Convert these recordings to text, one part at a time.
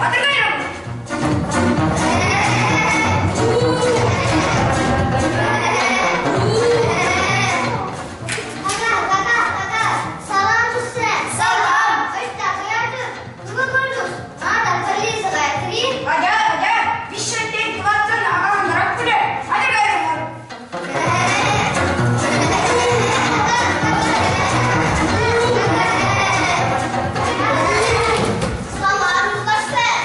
Атӑр кайрӑм! Така, така, така. Салам, туссем. Салам! Ӑҫта каятӑр? Тӑвӑр куртӑр. Ата, пӗрле каятӑр-и? Атя, атя, виҫҫӗнтен тӑваттӑн аванрах пулӗ. Атя кайрӑмӑр. Салам, юлташсем.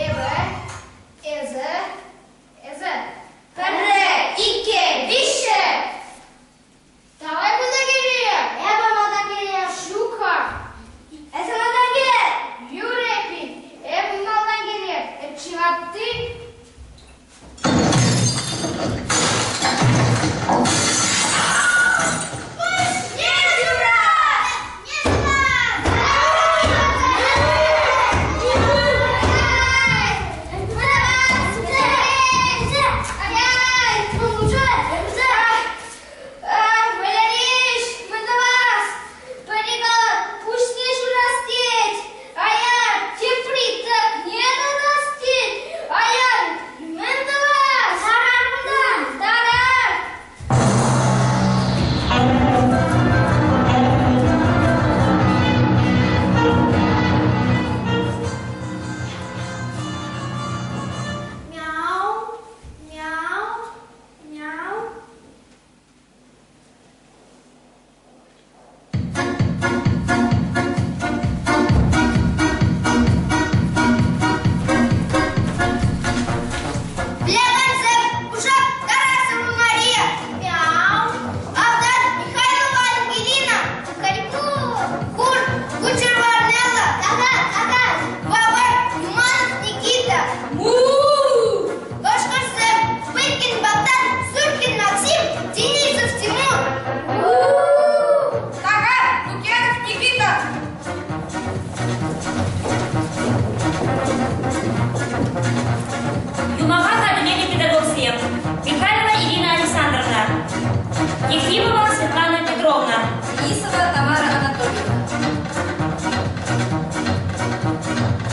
Эпӗ, эсӗ, эсӗ. Пӗрре, иккӗ, виҫҫӗ. Давай кунта киле. Эпӗ малтан киле. Ҫук-ха. Эсӗ малтан киле. Юрӗ эппин. Эпӗ малтан киле. Эп чи ватти. Валерич, мы до вас! Парикал, пуҫне шурас тет! А я тепри так не тӑрас тет! А я мӗн тӑвас? Тарар кунтан! Тарар! Мяу, мяу, мяу. Левенцев, Ушак, Тарасова Мария, Мяу, Авдан, Михайлова Ангелина, Кукареку, Кур, Кучерова Арнелла, Ага, ага, Бабай, Юманов Никита, Му, Башкорцев, Пыркин Богдан, Суркин Максим, Денисов Тимур. Ага, Лукьянов Никита. Юмаха хатӗрленӗ педагогсем Михайлова Ирина Александровна, Ефимова